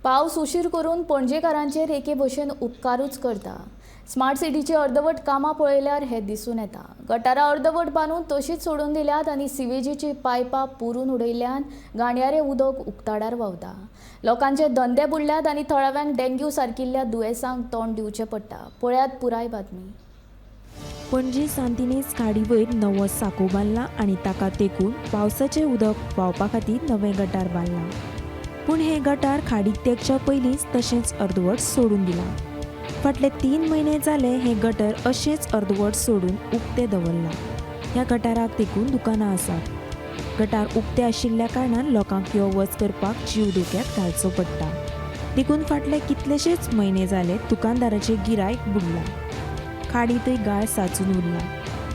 पावस उशीर करून पणजेकारांचेर एके भशेन उपकारूच करता. स्मार्ट सिटीची अर्दवट कामां पळयल्यार हें दिसून येता. गटारां अर्दवट बांदून तशीच सोडून दिल्यात आनी सिवेजीची पायपां पुरून उडयल्ल्यान घाणयारें उदक उक्ताडार व्हांवता. लोकांचे धंदे बुडल्यात आनी थळाव्यांक डेंग्यू सारकिल्ल्या दुयेंसांक तोंड दिवचें पडटा. पळयात पुराय बातमी. पणजी सांतिनेज खाडी वयर नवो साको बांदला आनी ताका तेकून पावसाचें उदक व्हांवपा खातीर नवें गटार बांदलां. पूण हें गटार खाडीक तेंकच्या पयलींच तशेंच अर्दवट सोडून दिलां. फाटले 3 म्हयने जाले हें गटर अशेंच अर्दवट सोडून उक्तें दवरलां. ह्या गटाराक तेकून दुकानां आसात. गटार उक्तें आशिल्ल्या कारणान लोकांक यो वच करपाक जीव धोक्यांत घालचो पडटा. देखून फाटले कितलेशेच म्हयने जाले दुकानदाराचें गिरायक बुडलां. खाडींतय गाळ साचून उरला.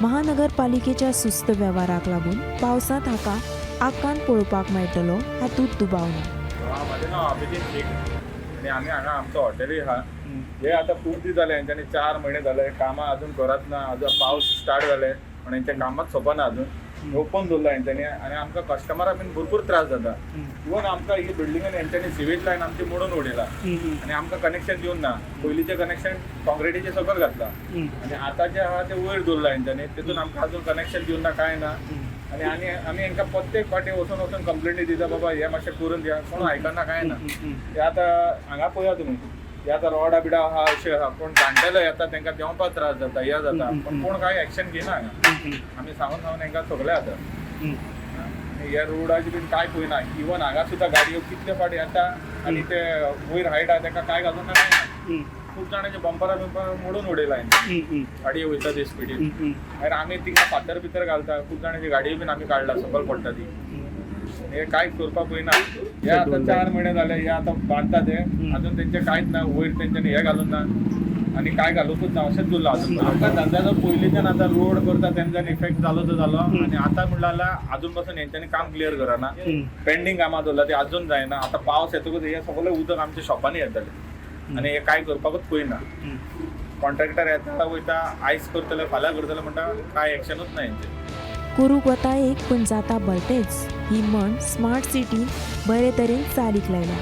महानगरपालिकेच्या सुस्त वेव्हाराक लागून पावसांत हाका आकांत पळोवपाक मेळटलो हातूंत दुबाव ना. म्हाजें नांव अभिजीत शेख आनी आमी हांगा आमचो हॉटेलूय आहा. हे आतां खूब दीस जाले हेंच्यांनी, 4 म्हयने जाले कामां अजून करत ना. अजून पावस स्टार्ट जाले पण हेंचें कामच सोंपना, अजून ओपन दवरला हेंच्यांनी आनी आमकां कस्टमराक बीन भरपूर त्रास जाता. इवन आमकां ही बिल्डिंगेन हेंच्यांनी सिवेज लायन आमची मोडून उडयला आनी आमकां कनेक्शन दिवन ना. पयलींचें कनेक्शन कॉन्क्रिटीचें सकयल घातलां आनी आतां जें आहा तें वयर दवरलां हेंच्यांनी. तितून आमकां अजून कनेक्शन दिवन ना, कांय ना. आनी आनी आमी हांकां प्रत्येक फावटी वचून वचून कंप्लेनी दिता, बाबा हें मातशें करून दिया. कोण आयकना, कांय ना. हे आतां हांगा पळया तुमी, हे आतां रोडा बिडा आहा अशें आहा, कोण जाणटेलो येता तांकां देंवपाक त्रास जाता, हें जाता, पण कोण कांय एक्शन घेयना हांगा. आमी सांगून सांगून हांकां सगळें आतां ह्या रोडाचे बीन कांय पळयना. इवन हांगा सुद्दां गाडयो कितले फावटी येता आनी ते वयर हायट आहा तांकां कांय घालून ना, कांय ना. खूब जाणांचे बंपरां बिंपरां मोडून उडयला हेंच्यांनी, गाडयो वयता ते स्पिडीन. मागीर आमी थिंगा फातर बितर घालता. खूब जाणांची गाडयो बीन आमी काडला, सकयल पडटा ती. हे कांय करपाक पळयना. हे आतां 4 म्हयने जाले हे आतां बांदता ते, अजून तेंचे कांयच ना. वयर तेंच्यांनी हे घालून ना आनी कांय घालूंकच ना, अशेंच उरलां अजून. आमकां धंद्याचो पयलींच्यान आतां रोड करता तेंच्यान इफेक्ट जालो तो जालो आनी आतां म्हणल्यार जाल्यार अजून पासून हेंच्यांनी काम क्लियर करना. पेंडींग कामां दवरला ती अजून जायना. आतां पावस येतकूच हे सगळें उदक आमच्या शॉपांनी येतलें आनी हे कांय करपाकूच पळयना. कॉन्ट्रॅक्टर येता वयता, आयज करतले फाल्यां करतले म्हणटा, कांय एक्शनूच ना हेंचें. करूंक वता एक पूण जाता भलतेंच ही म्हण स्मार्ट सिटीन बरे तरेन चालीक लायल्या.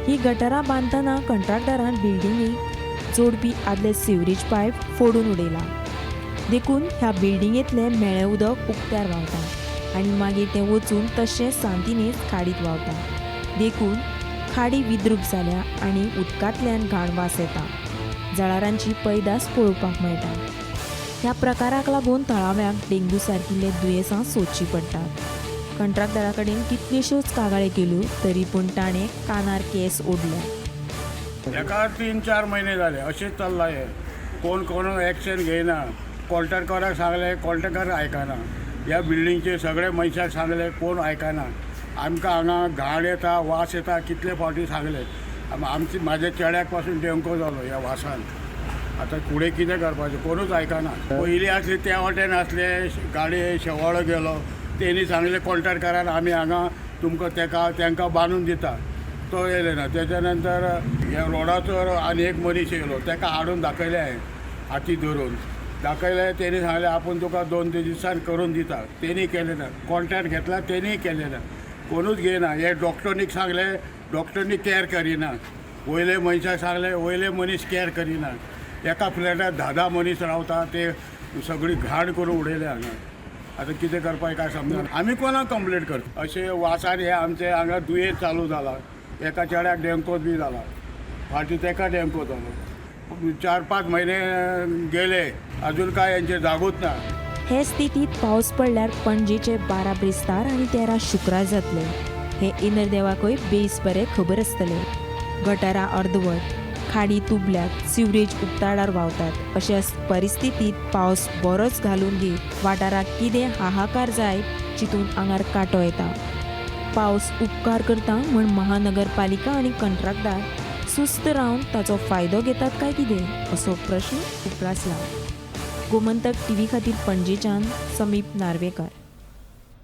ही गटरां बांदतना कंत्राटदारान बिल्डिंगेक जोडपी आदले सिवरेज पायप फोडून उडयला. देखून ह्या बिल्डिंगेंतलें म्हेळें उदक उक्त्यार व्हांवता आनी मागीर तें वचून तशें सांतिनेज खाडींत व्हांवता. देखून खाडी विद्रूप जाल्या आनी उदकांतल्यान घाण वास येता. जळारांची पैदास पळोवपाक मेळटा. ह्या प्रकाराक लागून थळाव्यांक डेंग्यू सारकिल्ले दुयेंसां सोंसचीं पडटात. कंत्राटदारा कडेन कितल्योश्योच कागाळी केल्यो तरी पूण ताणें कानार केंस ओडले. हेका 3-4 म्हयने जाले अशेंच चल्लां हें. कोण कोण एक्शन घेयना. कॉन्ट्रॅक्टराक सांगलें, कॉन्ट्रॅक्टर आयकना. ह्या बिल्डींगचे सगळे मनशाक सांगलें, कोण आयकना. आमकां हांगा घाण येता, वास येता, कितले फावटी सांगलें. आमची म्हाज्या चेड्याक पासून डेंको जालो ह्या वासान. आतां फुडें कितें करपाचें कोणूच आयकना. पयलीं आसली त्या वाटेन आसले गाडी शेवाळो गेलो, तेणी सांगलें कॉन्ट्रॅक्टरान आमी हांगा तुमकां तेका तांकां बांदून दिता, तो येयले ना. तेच्या नंतर ह्या रोडाचो आनी एक मनीस येयलो, तेका हाडून दाखयलें हांवें, हाती धरून दाखयलें. तेणी सांगलें आपूण तुका 2-3 दिसान करून दिता. तेणी केलें ना. कॉन्ट्रॅक्ट घेतला तेणीय केलें ना. कोणूच घेयना. हे डॉक्टरनीक सांगलें, डॉक्टरनी कॅर करिना. वयले मनशाक सांगलें, वयले मनीस कॅर करिना. एका फ्लॅटार 10-10 मनीस रावता, ते सगळी घाण करून उडयले हांगा. आतां कितें करपाक काय समजना. आमी कोणाक कंप्लेट करता? अशें वासान हे आमचे हांगा दुयेंत चालू जाला. एका चेड्याक डेंको बी जाला, फाटीं तेका डेंको जालो. 4-5 म्हयने गेले, अजून काय हेंचेर जागूच ना. हे स्थितींत पावस पडल्यार पणजेचे 12 ब्रेस्तार आनी 13 शुक्रार जातले हें इंद्रदेवाकय बेस बरें खबर आसतलें. गटारां अर्दवट, खाडी तुबल्यात, सिवरेज उक्ताडार व्हांवतात. अशा परिस्थितींत पावस बरोच घालून घेत वाठाराक कितें हाहाकार जायत चिंतून आंगार कांटो येता. पावस उपकार करता म्हूण महानगरपालिका आनी कंत्राटदार सुस्त रावन ताचो फायदो घेतात काय कितें असो प्रश्न उप्रासला. गोमंतक टीव्ही खातीर पणजेच्यान समीप नार्वेकर.